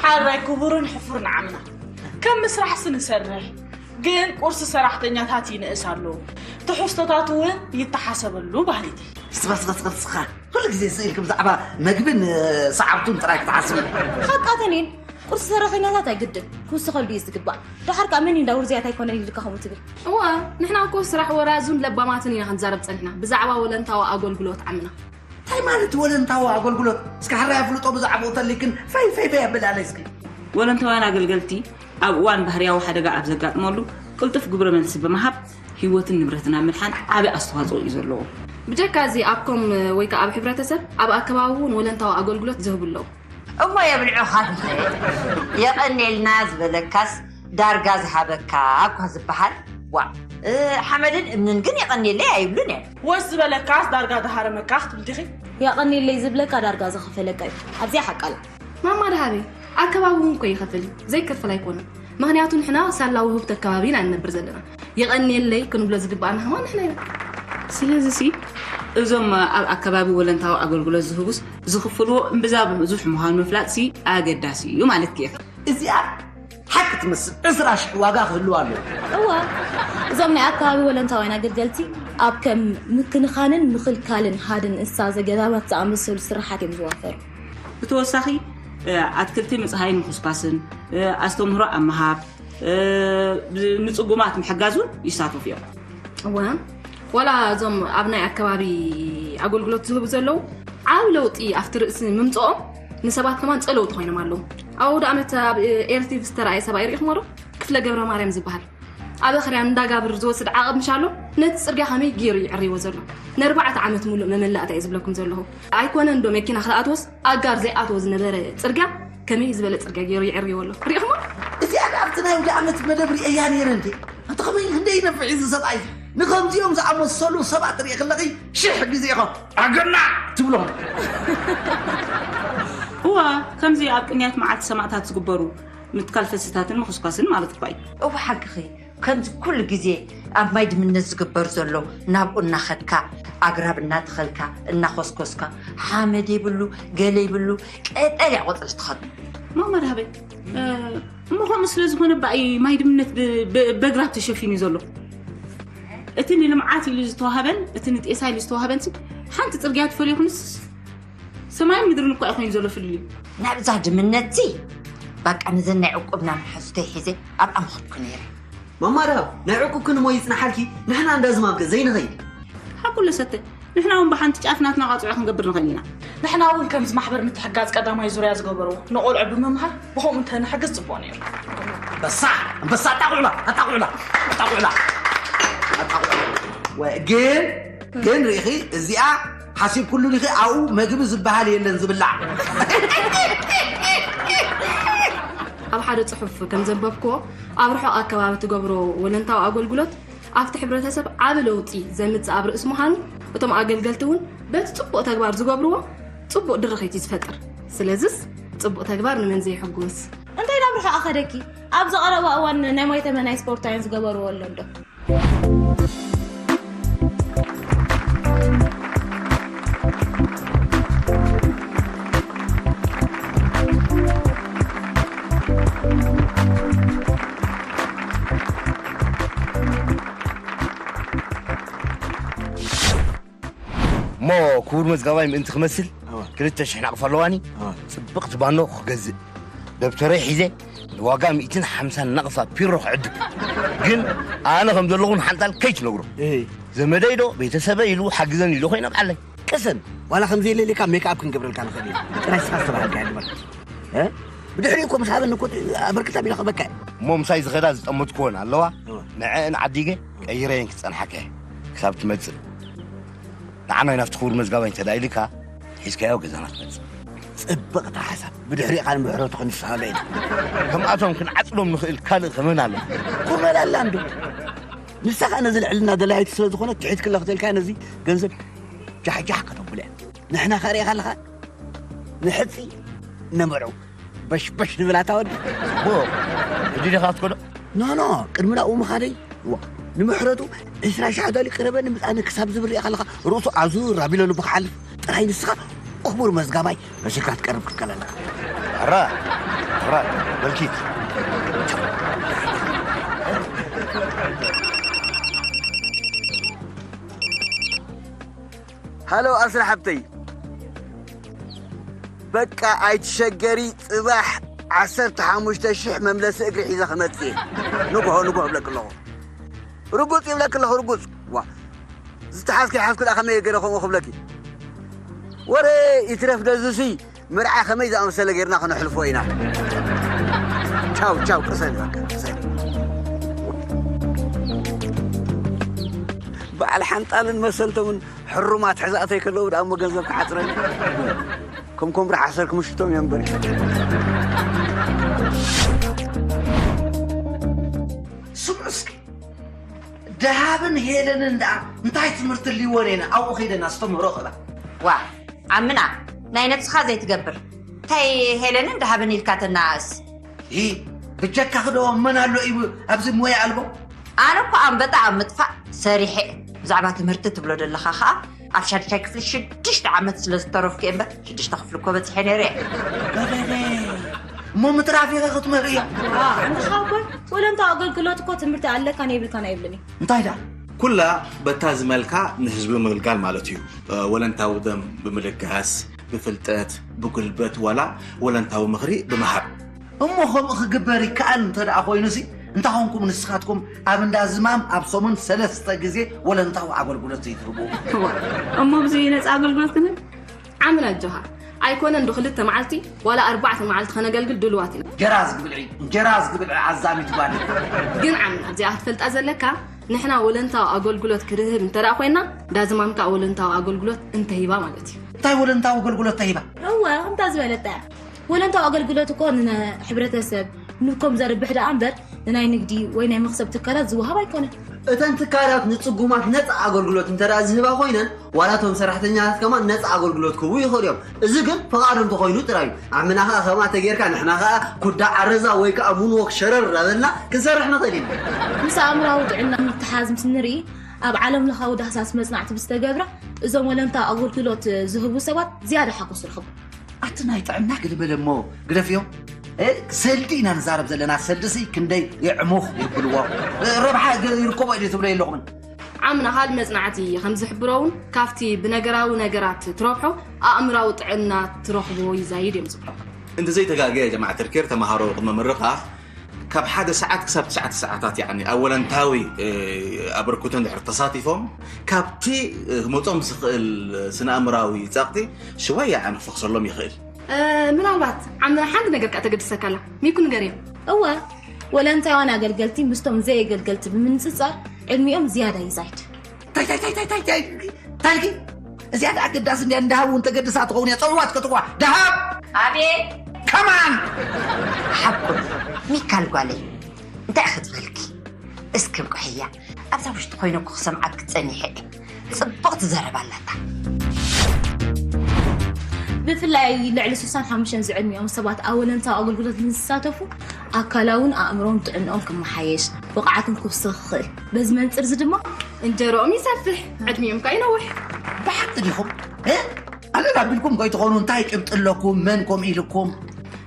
ሓራይ ክቡርን ሕፉርን ዓምና። ከም ምስራሕሲ ንሰርሕ፣ ግን ቁርሲ ሰራሕተኛታት ይንእስ ኣሎ። ትሕዝቶታት እውን ይተሓሰበሉ ባህሊቲ። ስባስባስ ቅርስኻ ኩሉ ግዜ ስኢልኪ ብዛዕባ መግብን፣ እ፣ ሰዓብቱን ጥራይ ክትሓስቢ። ሓቃተን እየን። ቁርሲ ሰራሕተኛታት ኣይግድን ክውስኸሉ እዩ ዝግባእ። ደሓር ከኣ መን እዩ እንዳ ውርዝያት ኣይኮነን ኢልካ ከምኡ ትብል? እወ፣ ንሕና እኮ ስራሕ ወራዙን ለባማትን ኢና ክንዛረብ ጸኒሕና ብዛዕባ ወለንታዊ ኣገልግሎት ዓምና። እንታይ ማለት ወለንታዊ ኣገልግሎት? እስከ ሕራይ ኣፍልጦ ብዛዕባኡ ተሊክን ፈይ ፈይ ፈይ ኣበላለይ እስኪ። ወለንታውያን ኣገልገልቲ ኣብ እዋን ባህርያዊ ሓደጋ ኣብ ዘጋጥመሉ ቅልጡፍ ግብረ መልሲ ብምሃብ ህይወትን ንብረትን ኣብ ምድሓን ዓቢ ኣስተዋጽኦ እዩ ዘለዎ። ብጀካ እዚ ኣብ ኮም ወይ ከኣ ኣብ ሕብረተሰብ ኣብ ኣከባቢ እውን ወለንታዊ ኣገልግሎት ዝህቡ ኣለዉ። እሞ የብልዑኻ ንኽእል። የቐንየልና ዝበለካስ ዳርጋ ዝሃበካ እኳ ዝበሃል። ዋ፣ እ፣ ሓመድን እምንን ግን የቐንየለይ ኣይብሉን እዮም። ወስ ዝበለካስ ዳርጋ ዝሃረመካ ክትብል ዲኺ? የቐንየለይ ዝብለካ ዳርጋ ዝኸፈለካ እዩ። ኣብዚኣ ሓቃላ። ማማ ደሃበይ፣ ኣከባቢ እውን እኮ ይኸፍል እዩ። ዘይከፈል ኣይኮነን። ምኽንያቱ ንሕና ሳላ ውህብቲ ኣከባቢ ኢና ንነብር ዘለና። የቐንየለይ ክንብሎ ዝግባኣና ከማን ንሕና ኢና። ስለዚሲ እዞም ኣብ ኣከባቢ ወለንታዊ ኣገልግሎት ዝህቡስ ዝኽፍልዎ እምብዛ ብዙሕ ምዃኑ ምፍላጥሲ ኣገዳሲ እዩ ማለትኪ ኢኺ። እዚኣ ሓቂ ትመስል። ዕስራ ሽሕ ዋጋ ክህልዋ ኣለዎ። እወ፣ እዞም ናይ ኣከባቢ ወለንታውያን ኣገልገልቲ ኣብ ከም ምክንኻንን ምኽልካልን ሃድን እንስሳ ዘገዳማት ዝኣመሰሉ ስራሓት እዮም ዝዋፈሩ። ብተወሳኺ፣ እ፣ ኣትክልቲ ምጽሃይን ምኹስኳስን፣ እ፣ ኣስተምህሮ ኣብ ምሃብ፣ እ፣ ብ-፣ ንጽጉማት ምሕጋዝ እውን ይሳተፉ እዮም። እወ፣ ዋላ እዞም ኣብ ናይ ኣከባቢ ኣገልግሎት ዝህቡ ዘለዉ ዓቢ ለውጢ ኣብቲ ርእሲ ምምጽኦም ንሰባት ከማን ጸለውቲ ኮይኖም ኣለዉ። ኣብ ኣውደ ኣመት ኣብ ኤርቲቪ ዝተራእየ ሰብኣይ ርኢኹሞ ዶ? ክፍለ ገብረ ማርያም ዝበሃል። ኣብ ኣኽርያ ንዳጋብር ዝወስድ ዓቐብ ምሽ ኣሎ፣ ነቲ ጽርግያ ከመይ ገይሩ ይዕርይዎ ዘሎ? ንኣርባዕተ ዓመት ሙሉእ መመላእታ እየ ዝብለኩም ዘለኹ። ኣይኮነን ዶ መኪና ክትኣትዎስ፣ ኣጋር ዘይኣትዎ ዝነበረ ጽርግያ ከመይ ዝበለ ጽርግያ ገይሩ የዕርይዎ ኣሎ። ሪኢኹሞ? እዚኣ ደኣ ኣብቲ ናይ ውደ ዓመት መደብ ርእየያ ነይረ እንዴ? ኣቲ ከመይ ክንደይ ይነፍዕ እዩ እዚ ሰብኣይ? ንኸምዚኦም ዝኣመሰሉ ሰባት ርኢ ከለኺ ሽሕ ግዜ ኢኻ ኣገና ትብሎ። እዋ፣ ከምዚ ኣብ ቅንያት መዓልቲ ሰማእታት ዝግበሩ ምትካል ፈስታትን ምኹስኳስን ማለት እኳ እዩ። እወ ሓቅኺ። ከምዚ ኩሉ ግዜ ኣብ ማይ ድምነት ዝግበር ዘሎ ናብኡ እናኸድካ ኣግራብ እናተኸልካ እናኾስኮስካ ሓመድ የብሉ ገለ ይብሉ ቀጠልያ ቆፅሊ ትኸዱ። ማማ ዳህበ እሞ ከምኡ ስለ ዝኾነ ባይ ማይ ድምነት በግራብ ተሸፊኑ ዘሎ። እቲ ንልምዓት ኢሉ ዝተዋህበን እቲ ንጤሳ ኢሉ ዝተዋህበን ሓንቲ ፅርግያ ትፈልዮ ክንስ ሰማይን ምድርን እኳ እዩ ኮይኑ ዘሎ ፍልልዩ። ናብዛ ድምነትሲ ባቃ ነዘን ናይ ዕቁብና መሓዙተይ ሒዘ ኣብኣ ምኸድኩ ነይረ። ማማ ዳብ ናይ ዕቁብ ክንሞ ይፅናሓልኪ ንሕና እንዳ ዝማምከ ዘይንኸይድ። ሓቁ ለሰተ ንሕና እውን ብሓንቲ ጫፍ ናትና ቃፅዖ ክንገብር ንኽእል ኢና። ንሕና እውን ከምዚ ማሕበር ምትሕጋዝ ቀዳማይ ዙርያ ዝገበርዎ ንቆልዑ ብምምሃር ብኸምኡ እንተንሕግዝ ፅቡቕ ነይሩ። ኣንበሳ ኣንበሳ ኣጣቑዕላ ኣጣቑዕላ ኣጣቑዕላ ኣጣቑዕላ። ወ- ግን ግን ርኢኺ እዚኣ ሓሲብኩሉ ዲኺ ኣብኡ መግቢ ዝበሃል የለን ዝብላዕ። ኣብ ሓደ ጽሑፍ ከም ዘንበብክዎ ኣብ ርሑቕ ኣከባቢ ትገብሮ ወለንታዊ ኣገልግሎት ኣብቲ ሕብረተሰብ ዓቢ ለውጢ ዘምጽእ ኣብ ርእሲ ምዃኑ እቶም ኣገልገልቲ እውን በቲ ጽቡቕ ተግባር ዝገብርዎ ጽቡቕ ድርኺት እዩ ዝፈጥር። ስለዝስ ጽቡቕ ተግባር ንመን ዘይሕጉስ? እንታይ ናብ ርሑቕ ኣኸደኪ? ኣብዚ ቀረባ እዋን ናይ ማይተመ ናይ ስፖርታውያን ዝገበርዎ ኣሎ እንዶ? እሞ ክቡር መዝጋባይ ምእንቲ ክመስል ክልተ ሽሕ ናቕፋ ኣለዋኒ። ፅብቕቲ ባኖ ክገዝእ ደብተረይ ሒዘ ንዋጋ ሚእትን ሓምሳን ናቕፋ ፒሮ ክዕድግ። ግን ኣነ ከም ዘለኹ ንሓንጣል ከይትነግሮ። ዘመደይ ዶ ቤተሰበይ ኢሉ ሓግዘን ኢሉ ኮይነ ብዓለይ። ቅሰን፣ ዋላ ከም ዘየለልካ ሜክኣፕ ክንገብረልካ ንኽእል ኢና። ጥራይ ስኻ ዝተባሃልካ ግበር። እ? ብድሕሪኡ እኮ ምስ ሃበኒ እኮ ኣበርክታ ቢላ ክበካ። እሞ ምሳይ ዝኸዳ ዝጠመትኩወን ኣለዋ። ንዐአን ዓዲገ ቀይረየን ክጸንሓካ እየ ክሳብ ትመጽእ። ንዓናይ ናብቲ ክቡር መዝጋባይ እንተ ደኣ ኢልካ ሒዝካዮ ገዛና ትመጽእ። ጽብቕቲ ሓሳብ። ብድሕሪኡ ኻን ምሕረቱ ክንስሃሎ ኢና። ከምኣቶም ክንዓጽዶም ንኽእል ካልእ ከመን ኣሎ? ኮመል ኣላ እንዶ። ንሳ ኸኣ ነዚ ልዕልና ደላይቲ ስለ ዝኾነት ትሒት ክላ ክትልካ ነዚ ገንዘብ ጃሕጃሕ ከተብሎ እያ። ንሕና ኸኣ ርኢኻ ኣለኻ ንሕጺ ነመርዑ በሽበሽ ንብል ኣታ ወዲ። ቦ ሕጂ ዲኻ ትከዶ? ኖ ኖ ቅድሚ ናብኡ ምኻደይ ዋ ንምሕረቱ ዕስራ ሻሕ ዳሊ ቅረበኒ ምጻኒ ክሳብ ዝብል ርኢኻ ኣለኻ ርእሱ ኣዙር ኣቢሎ ልቡ ክሓልፍ ጥራይ ንስኻ ክቡር መዝጋባይ መሲልካ ክትቀርብ ክትከል ኣለኻ። ሕራይ ሕራይ በልኪት። ሃሎ ኣስራ ሓብተይ በቃ ኣይትሸገሪ ጽባሕ ዓሰርተ ሓሙሽተ ሽሕ መምለሲ እግሪ ሒዘ ክመጽእ እየ ንግሆ ንግሆ እብለኪ ኣለኹ ርጉጽ ይብለኪ ኣለኹ ርጉጽ ዋ ዝተሓዝኪ ሓዝኩ ደኣ ከመይ ገይረ ከምኡ ክብለኪ ወረ ይትረፍ ደዙሲ መርዓ ከመይ ዝኣመሰለ ጌርና ከነሕልፎ ኢና ቻው ቻው ቅሰን በቃ ቅሰን በዓል ሓንጣልን መሰልቶምን ሕሩማት ሕዛእተይ ከለዉ ደኣ እሞ ገንዘብ ክዓፅረኒ ከም ኮምብራ ሓሰር ክምሽቶም እዮም እምበር ስምዑ እስኪ ደሃብን ሄለንን ደኣ እንታይ ትምህርቲ ሊወን እየን ኣብኡ ከይደን ኣስተምህሮ ክእላ ዋ ዓምና ናይ ነብስኻ ዘይትገብር እንታይ ሄለንን ደሃብን ኢልካ ተናኣእስ ይህ ብጀካ ክደዎ መን ኣሎ እዩ ኣብዚ ሞያ ኣልቦ ኣነ እኮ ኣንበጣ ኣብ ምጥፋእ ሰሪሐ ብዛዕባ ትምህርቲ ትብሎ ዘለኻ ከዓ ኣብ ሻድሻይ ክፍሊ ሽዱሽተ ዓመት ስለ ዝተረፍኩ እየ እምበር ሽዱሽተ ክፍሊ እኮ በፂሐ ነይረ እየ እሞ ምትራፊ ኸ ክትምህር እያ ንስኻ እኮ ወለንታ ኣገልግሎት እኮ ትምህርቲ ኣለካን የብልካን ኣይብልን እዩ እንታይ ዳ ኩላ በታ ዝመልካ ንህዝቢ ምግልጋል ማለት እዩ ወለንታዊ ደም ብምልጋስ ብፍልጠት ብጉልበት ዋላ ወለንታዊ ምኽሪ ብምሃብ እሞ ከምኡ ክግበር ይከኣል እንተ ደኣ ኮይኑሲ እንታይ ኾንኩም ንስኻትኩም ኣብ እንዳ ዝማም ኣብ ሰሙን ሰለስተ ግዜ ወለንታዊ ኣገልግሎት ዘይትህቡ? እዋ እሞ ብዚ ነፃ ኣገልግሎት ክንህብ ዓምና ኣጆኻ ኣይኮነን ዶ ክልተ መዓልቲ ዋላ ኣርባዕተ መዓልቲ ከነገልግል ድልዋት ኢና። እንጀራ ዝግብልዒ እንጀራ ዝግብልዒ ዓዛሚት ጓል። ግን ዓምና እዚኣ ክትፈልጣ ዘለካ ንሕና ወለንታዊ ኣገልግሎት ክንህብ እንተ ደኣ ኮይና እንዳ ዝማም ከኣ ወለንታዊ ኣገልግሎት እንተሂባ ማለት እዩ። እንታይ ወለንታዊ ኣገልግሎት ተሂባ? እወ ከምታ ዝበለታ እያ። ወለንታዊ ኣገልግሎት እኮ ንሕብረተሰብ ንኮም ዘርብሕ ደኣ እምበር ንናይ ንግዲ ወይ ናይ መኽሰብ ትካላት ዝወሃብ ኣይኮነን። እተን ትካላት ንጽጉማት ነጻ ኣገልግሎት እንተ ደኣ ዝህባ ኮይነን፣ ዋላ እቶም ሰራሕተኛታት ከማን ነጻ ኣገልግሎት ክህቡ ይኽእሉ እዮም። እዚ ግን ፍቓዶም እንተኾይኑ ጥራይ እዩ። ዓምና ኸኣ ከምኣ ተጌርካ ንሕና ኸኣ ኩዳ ዓረዛ ወይ ከኣ ሙንዎክ ሸረር እናበልና ክንሰርሕ ንኽእል ኢና። ምስ ኣእምራዊ ጥዕና ምትሓዝ ምስ ንርኢ፣ ኣብ ዓለም ለኻዊ ዳህሳስ መጽናዕቲ ብዝተገብረ፣ እዞም ወለንታ ኣገልግሎት ዝህቡ ሰባት ዝያዳ ሓጎስ ይረኽቡ። ኣቲ ናይ ጥዕና ግልበለ እሞ ግደፍዮ። እ፣ ሰልዲ ኢና ንዛረብ ዘለና፣ ሰልዲ ሲ ክንደይ የዕሙኽ የብልዎ። እ፣ ረብሓ ገ-፣ ይርከቦ ኢሉ ትብሎ የለኹምን። ዓምና ካልእ መጽናዕቲ ከም ዝሕብሮ እውን ካብቲ ብነገራዊ ነገራት ትረብሖ ኣእምራዊ ጥዕና ትረኽቦ ይዛይድ እዮም ዝብሉ። እንተዘይተጋግየ ጀማዓ ተርኬር ተምሃሮ ቅድሚ ምርቓ ካብ ሓደ ሰዓት ክሳብ ትሽዓተ ሰዓታት ያኒ ኣብ ወለንታዊ፣ እ፣ ኣበርክቶ እንድሕር ተሳቲፎም ካብቲ፣ እ፣ ክመጾም ዝኽእል ስነ ኣእምራዊ ጸቕጢ ሽወያ ያኒ ክፈኽሰሎም ይኽእል። እ፣ ምናልባት ዓምና ሓንቲ ነገር ከኣ ተገድሰካ ኣላ። ሚኩ ንገርዮ። እወ፣ ወለንታውያን ኣገልገልቲ ምስቶም ዘየገልገልቲ ብምንጽጻር ዕድሚኦም ዝያዳ ይዛይድ። ታይ ታይ ታይ ታይ ታይ ታይ ታልኪ እዚኣ ደኣ ኣገዳሲ እንድያ። እንዳሃብ እውን ተገድሳ ትኸውን እያ። ጸውዋ ትከትዋ። ደሃብ! ኣቤት! ከማን! ሓቁ ሚካል ጓለይ፣ እንታይ ክትበልኪ? እስኪ እንቁሕያ፣ ኣብዛ ውሽጢ ኮይነ እኮ ክሰምዓኪ ጸኒሐ እየ። ጽብቕቲ ዘረባ ኣላታ። ብፍላይ ልዕሊ ስሳን ሓሙሽተን ዝዕድሚኦም ሰባት ኣብ ወለንታዊ ኣገልግሎት ንዝሳተፉ ኣካላውን ኣእምሮን ጥዕንኦም ክመሓየሽ፣ ብቕዓቶም ክውስኽ ይኽእል። በዚ መንጽር እዚ ድማ እንጀሮኦም ይሰፍሕ፣ ዕድሚኦም ከኣ ይነውሕ። ብሓቂ ዲኹም? እ? ኣለና ቢልኩም ከይትኾኑ እንታይ ጭብጢ ኣለኩም? መን ከምኡ ኢልኩም?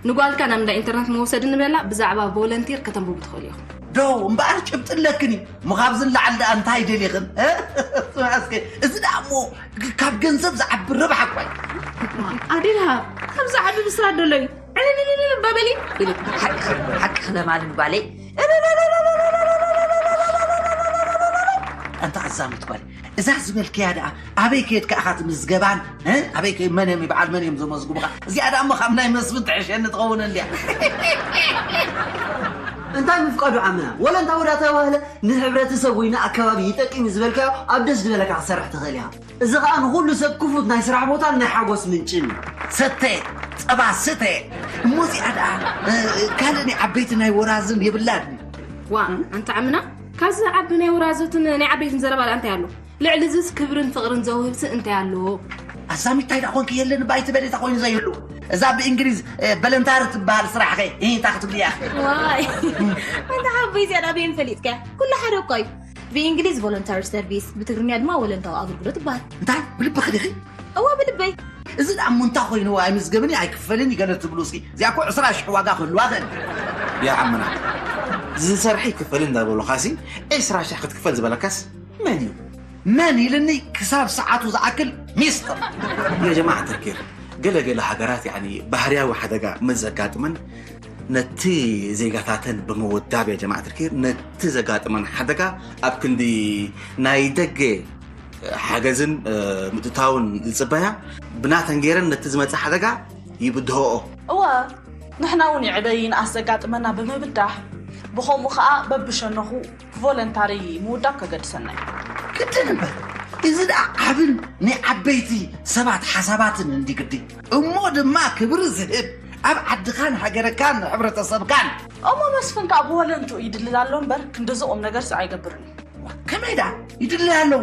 ንጓልካ ናብ እንዳ ኢንተርነት መውሰዲ ንበላ ብዛዕባ ቮለንቲር ከተንብቡ ትኽእሉ ኢኹም። ዶ እምበኣር ጭብጢ ኣለክን እዩ። እሞ ካብዚ ንላዕሊ ደኣ እንታይ ደሊኽን? እ? እስከ፣ እዚ ደኣ እሞ ካብ ገንዘብ ዝዓቢ ረብሓ እኳ እዩ። ኣዴላ፣ ካብ ዝዓቢ ብስራት ደሎ እዩ። ዕልልልልል በበሊ ኢሉ። ሓቅኺ፣ ሓቅኺ ለማልን ጓለይ። ኣንታ ኣዛምት ጓል፣ እዛ ዝበልክያ ደኣ ኣበይ ከየድካ ኢኻ ትምዝገባን? እ? ኣበይ ከ-፣ መን እዮም፣ በዓል መን እዮም ዘመዝግቡኻ? እዚኣ ደኣ እሞ ካብ ናይ መስፍን ትሕሸኒ ትኸውን እንድያ። እንታይ ምፍቃዱ ዓምና? ወለንታ ወዳ ተባህለ ንሕብረተሰብ ወይ ንኣከባቢ ይጠቅም እዩ ዝበልካዮ ኣብ ደስ ዝበለካ ክትሰርሕ ትኽእል ኢኻ። እዚ ኸኣ ንኹሉ ሰብ ክፉት ናይ ስራሕ ቦታን ናይ ሓጎስ ምንጭን እዩ። ሰተ፣ ጸባ ስተ። እሞ እዚኣ ደኣ፣ እ፣ ካልእ ናይ ዓበይቲ ናይ ወራዝን የብላን። ዋ፣ ኣንታ ዓምና፣ ካብዚ ዝዓቢ ናይ ወራዝትን ናይ ዓበይትን ዘረባ ደኣ እንታይ ኣሎ? ልዕሊ እዚስ ክብርን ፍቕርን ዘውህብሲ እንታይ ኣሎ? ኣዛሚት እንታይ ደኣ ኾንኪ የለን ባይ ትበሊ እንታይ ኮይኑ ዘይህሉ? እዛ ብእንግሊዝ፣ እ፣ በለንታሪ ትበሃል ስራሕ ኸ? እ፣ እንታይ ክትብልያ? ዋይ፣ ኣንታ ሓቦይ እዚኣ ደኣ በየን ፈሊጥካያ? ኩሉ ሓደ እኮ እዩ። ብእንግሊዝ ቮለንታሪ ሰርቪስ፣ ብትግርኛ ድማ ወለንታዊ ኣገልግሎት ይበሃል። እንታይ? ብልብኺ ዲኺ? እወ፣ ብልበይ። እዚ ደኣ እሞ እንታይ ኮይኑ ኣይምዝገብን እዩ፣ ኣይክፈልን እዩ ገለ ትብሉ እስኪ? እዚኣ እኮ ዕስራ ሽሕ ዋጋ ክህልዋ ኽእል። ያ ዓምና፣ ዝሰርሐ ይክፈል እንዳበሉኻሲ፣ ዕስራ ሽሕ ክትክፈል ዝበለካስ መን እዩ? መን ኢልኒ ክሳብ ሰዓቱ ዝኣክል ሚስጥር። ያ ጀማዓ ተርኪር፣ ገለ ገለ ሃገራት ያኒ ባህርያዊ ሓደጋ ምስ ዘጋጥመን ነቲ ዜጋታተን ብምውዳብ፣ ያ ጀማዓ ተርኪር፣ ነቲ ዘጋጥመን ሓደጋ ኣብ ክንዲ ናይ ደገ ሓገዝን፣ እ፣ ምትእትታውን ዝጽበያ፣ ብናተን ገይረን ነቲ ዝመጽእ ሓደጋ ይብድሆኦ። እወ፣ ንሕና እውን ይዕበይ ይንኣስ ዘጋጥመና ብምብዳህ፣ ብኸምኡ ኸኣ በብሸነኹ ቮለንታሪ ምውዳብ ከገድሰና እዩ። ግድን እምበር፣ እዚ ደኣ ዓብን ናይ ዓበይቲ ሰባት ሓሳባትን እንዲ ግዲ። እሞ ድማ ክብሪ ዝህብ፣ ኣብ ዓድኻን ሃገርካን ንሕብረተሰብካን። እሞ መስፍን ከኣ ብወለንትኡ ይድልል ኣሎ እምበር፣ ክንድዚ ቁም ነገርሲ ኣይገብርን እዩ። ከመይ ደኣ ይድለይ ኣለዎ?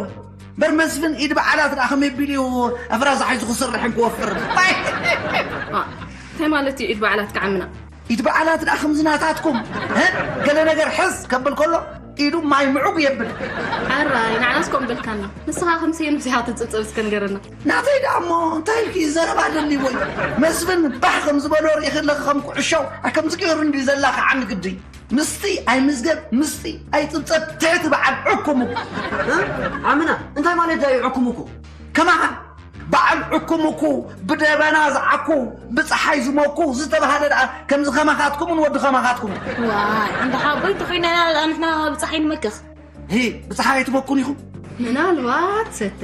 እምበር መስፍን ኢድ በዓላት ደኣ ከመይ ቢሉ እዩ ኣፍራዛ ሒዙ ክስርሕን ክወፍርን? ዋ፣ እንታይ ማለት እዩ ኢድ በዓላት ክዓምና? ኢድ በዓላት ደኣ ከምዚ ናታትኩም፣ እ? ገለ ነገር ሕዝ ከብል ከሎ ኢዱ ማይ ምዑግ የብል። ኣራይ፣ ንዓናስ ከምኡ በልካና። ንስኻ ከም ሰየኑስ ኢኻ ትጽብጸብ እስከ ንገረና። ናተይ ደኣ እሞ እንታይ ኢልኪ ዘረባ ደልይዎ እዩ? መስፍን ባህ ከም ዝበሎ ርኢኺ ኣለኺ ከም ኩዕሾ፣ ኣ፣ ከምዚ ገይሩ እንድዩ ዘላኽዓኒ ግዲ። ምስቲ ኣይምዝገብ፣ ምስቲ ኣይጽብጸብ፣ ትሕቲ በዓል ዕኩም እኮ። እ? ዓምና፣ እንታይ ማለት እዩ ዕኩም እኮ? ከማኻ በዓል ዕኩም እኮ፣ ብደበና ዝዓኩ፣ ብጸሓይ ዝመኩ ዝተባህለ ደኣ ከምዚ ከማኻትኩምን ወዲ ከማኻትኩምን። ዋይ፣ ኣንታ ሓቦይ እንተኾይና ንሕና ብጸሓይ ንመክኽ። ሂ፣ ብጸሓይ ኣይትመኩን ኢኹም? ምናልባት ሰተ።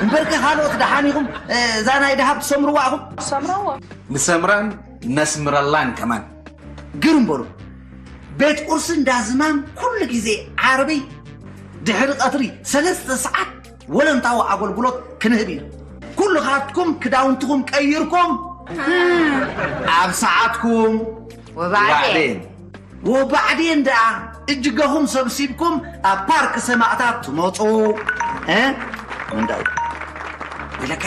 እምበርከ ካልኦት ደሓን ኢኹም፣ እ፣ እዛ ናይ ደሃብ ትሰምርዋ ኢኹም? ሰምራዋ። ንሰምራን ነስምረላን ከማን። ግርም በሉ። ቤት ቁርሲ እንዳ ዝማም ኩሉ ግዜ ዓርቢ ድሕሪ ቀትሪ ሰለስተ ሰዓት ወለንታዊ ኣገልግሎት ክንህብ ኢና። ኩልኻትኩም ክዳውንትኹም ቀይርኩም ኣብ ሰዓትኩም ወባዕዴን። ወባዕዴን ደኣ እጅገኹም ሰብሲብኩም ኣብ ፓርክ ሰማእታት ትመፁ። እ? እንዳው ኢለከ።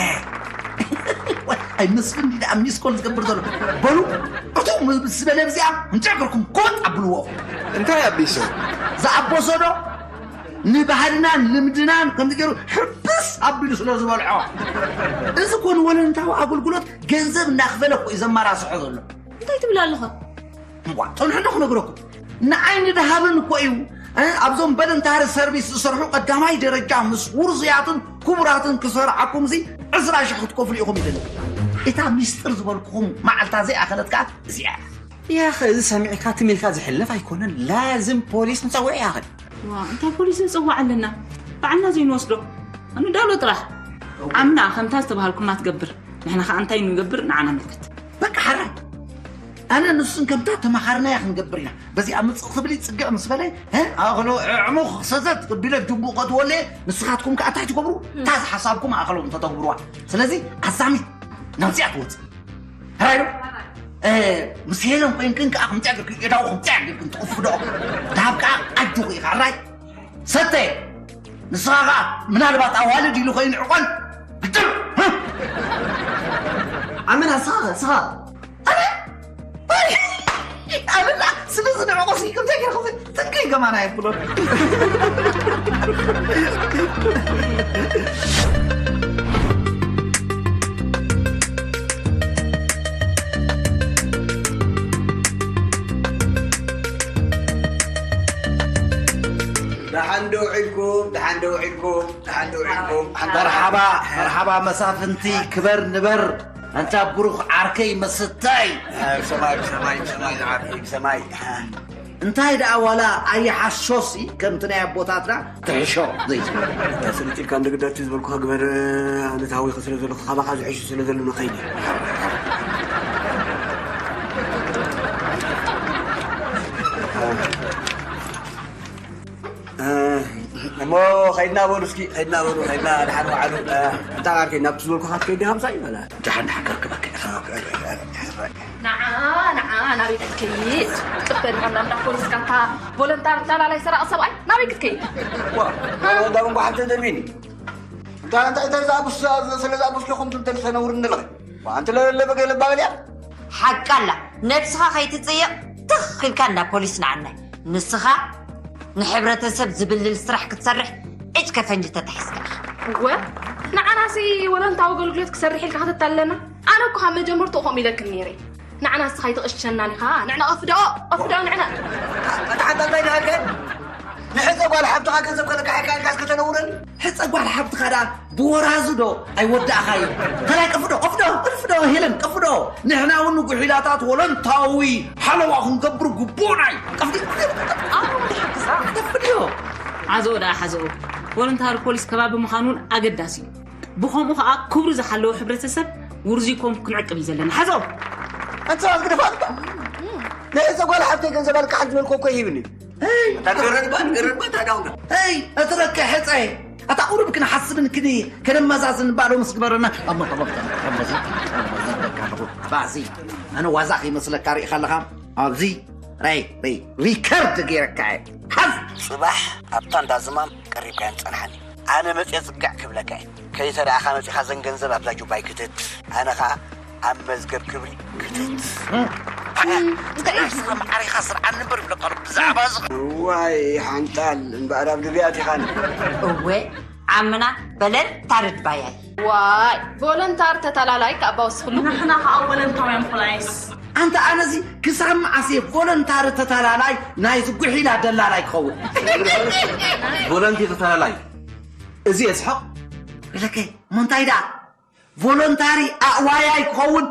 ኣይ፣ መስፍን እንዲ ደኣ ሚስኮል ዝገብር ዘሎ። በሉ፣ እቶም ምስ በለ ብዚኣ እንጨግርኩም ኮጥ ኣብልዎ። እንታይ ኣቢሱ? ዝኣበሶ ዶ? ንባህልናን ልምድናን ከምዚ ገይሩ ሕብስ ኣቢሉ ስለ ዝበልዖ። እዚ ኮን ወለንታዊ ኣገልግሎት ገንዘብ እናኽፈለ እኮ እዩ ዘመራስሖ ዘሎ። እንታይ ትብል ኣለኻ? እዋ፣ ጽንሑ እንዶ ክነግረኩም። ንዓይ ንድሃብን እኮ እዩ። እ፣ ኣብዞም በለንታሪ ሰርቪስ ዝሰርሑ ቀዳማይ ደረጃ ምስ ውርዙያትን ክቡራትን ክሰርዓኩም እዚ ዕስራ ሽሕ ክትከፍሉ ኢኹም ኢለኒ። እታ ሚስጥር ዝበልኩኹም መዓልታ ዘይኣኸለት ከኣ እዚኣ እያ። ያኸ፣ እዚ ሰሚዕካ ትም ኢልካ ዝሕለፍ ኣይኮነን። ላዝም ፖሊስ ንጸውዕ ያኸ። ዋ፣ እንታይ ፖሊስ ንጽዋዕ ኣለና? ባዕልና ዘይንወስዶ። ንዳሎ ጥራሕ። ዓምና ከምታ ዝተባሃልኩማ ትገብር። ንሕና ኸኣ እንታይ ንገብር ንዓና ምልክት። በቃ ሓራይ። ኣነ ንሱን ከምታ ተመኻርናያ ክንገብር ኢና። በዚኣ ምጽእ ክብል ይጽግዕ ምስ በለ፣ እ? ኣኽሎ ዕዕሙኽ ሰተት ክቢለ ጅቡእ ከትወለ፣ ንስኻትኩም ከኣ እንታይ ትገብሩ? እታ ዝሓሳብኩም ኣኽሎ እንተተግብሩዋ። ስለዚ ኣዛሚት ናብዚኣ ትወጽእ። ሕራይ ዶ? እ፣ ምስ ሄለን ኮይንክን ከኣ ከምዚኣ ጌርክን የዳው ከምዚኣ ጌርክን ትቕፍዶ። ዳብ ከኣ ኣጆኹ ኢኻ፣ ሕራይ። ሰተ፣ ንስኻ ከኣ ምናልባት ኣዋልድ ኢሉ ኮይኑ ዕቆን። ግጥም! ኣመና፣ ስኻ፣ ስኻ። ኣነ? ኣመና፣ ስለዚ ንዕቆ ሲ ከምዚኣ ጌርካ ትንከይ ከማን ኣየብሎን። ደሓን ዶ ውዒልኩም? ደሓን ዶ ውዒልኩም? ደሓን ዶ ውዒልኩም? ሓንታ መርሓባ፣ መርሓባ መሳፍንቲ፣ ክበር ንበር። ኣንታ ብሩኽ ዓርከይ መስታይ። ሰማይ፣ ሰማይ፣ ሰማይ፣ ዓርከይ ሰማይ። እንታይ ደኣ ዋላ ኣይሓሾሲ ከምቲ ናይ ኣቦታትና ትሕሾ ዘይትብል። ተሰልጢልካ እንደ ግዳችሁ ዝበልኩኻ ግበር። ኣነ ታዊኸ ስለ ዘለኹ ካባኻ ዝሕሹ ስለ ዘሎ ንኸይድ። እሞ ኸይድና በሉ እስኪ፣ ኸይድና በሉ፣ ኸይድና፣ ደሓን ወዓሉ። እንታ ዓርከይ ናብቲ ዝበልኩኻ ክትከይድ ዲኻ ምሳይ በላ። ደሓን ደሓን ከርክበካ እየ። ንዓ፣ ንዓ፣ ናበይ ክትከይድ? ጽበ፣ ንዓና እንዳ ፖሊስ ካታ ቮለንታር ዳላላይ ሰራቒ ሰብኣይ ናበይ ክትከይድ? ዋ፣ እንዳ መንጎ ሓብተ ደርቢኒ። እንታይ፣ እንታይ፣ እንታይ ዝኣብስ፣ ስለ ዝኣበስኩ ኢኹም ትንተን ተነውርኒ ኣለኺ። ዋ፣ ኣንቲ ለበገ ለባበል እያ። ሓቃ ኣላ፣ ነብስኻ ከይትጽየቕ ትኽ ኢልካ እንዳ ፖሊስ ንዓናይ። ንስኻ ንሕብረተሰብ ዝብልል ስራሕ ክትሰርሕ ዕጭ ከፈንጂ ተታሒዝካ ኢኻ። እወ፣ ንዓናሲ ወለንታዊ ኣገልግሎት ክሰርሕ ኢልካ ከተታልለና? ኣነ እኮ ካብ መጀመርትኡ ከምኡ ኢለክን ነይረ። ንዓናስ ከይትቕሸናን ኢኻ። ንዕና ቀፍድኦ፣ ቀፍድኦ ንዕና። ኣታ ሓንታ እንታይ ደሃልከ? ንሕፀ ጓል ሓብትኻ ገንዘብ ከለካሕካ ኢልካስ ከተነውረኒ? ሕፀ ጓል ሓብትኻ ደኣ ብወራዙ ዶ ኣይወዳእኻዮ? ተላይ ቀፍዶ፣ ቀፍዶ፣ ቀፍዶ፣ ሄለን፣ ቀፍዶ። ንሕና እውን ንጉሒላታት ወለንታዊ ሓለዋ ክንገብር ግቡእና እዩ። ቀፍዲ፣ ቀፍዲ፣ ቀፍዲ፣ ቀፍድዮ። ሓዘኦ ደኣ ሓዘኦ። ቮለንታሪ ፖሊስ ከባቢ ምዃኑ እውን ኣገዳሲ እዩ። ብኸምኡ ኸኣ ክብሩ ዝሓለወ ሕብረተሰብ ውርዙይ ኮም ክንዕቅብ እዩ ዘለና። ሓዞ! ኣንተ ሰባት ግደፋት እባ። ናይ እዛ ጓል ሓብተይ ገንዘብ ኣልቃሓል ዝበልኮ እኮ ይሂብኒ። ኣታ ገረድ እባ፣ ገረድ እባ፣ ታዳውና። ኣይ፣ እትረከ ሕፀ። ኣታ ቁሩብ ክንሓስብን ክን-፣ ከነመዛዝን ባዶ ምስ ግበረና። ኣብ መርሓባ፣ ኣብ መዚ፣ ኣብ መዚ፣ በቃ ኣለኹ። ባዚ፣ ኣነ ዋዛ ከይመስለካ ርኢኻ ኣለኻ። ኣብዚ፣ ራይ፣ ራይ፣ ሪከርድ ገይረካ እየ። ሓዝ! ጽባሕ ኣብታ እንዳ ዝማም ቀሪብካየን ጸንሓኒ። ኣነ መጽየ ጽግዕ ክብለካ እየ። ከይተረኣኻ መጺኻ ዘን ገንዘብ ኣብዛ ጁባይ ክትት፣ ኣነ ኸኣ ኣብ መዝገብ ክብሪ ክትት። እንታይ እዩ ዝማም ዓሪኻ ስርዓኒ እምበር ይብለካ ኣሎ ብዛዕባ እዚ። ዋይ ሓንጣል፣ እምበኣር ኣብ ድርያት ኢኻኒ። እወ፣ ዓምና በለል ታርድ ባያይ። ዋይ፣ ቮለንታር ተታላላይ ከኣ ባወስኽሉ። ንሕና ኸኣ ወለንታውያን ፖላይስ። ኣንታ ኣነዚ ክሳብ መዓስ እየ ቮለንታሪ ተታላላይ ናይ ዝጉሒላ ደላላይ ክኸውን? ቮለንቲር ተታላላይ። እዚ የስሕቕ። ኢለከ፣ እሞ እንታይ ደኣ? ቮለንታሪ ኣእዋያይ ክኸውን?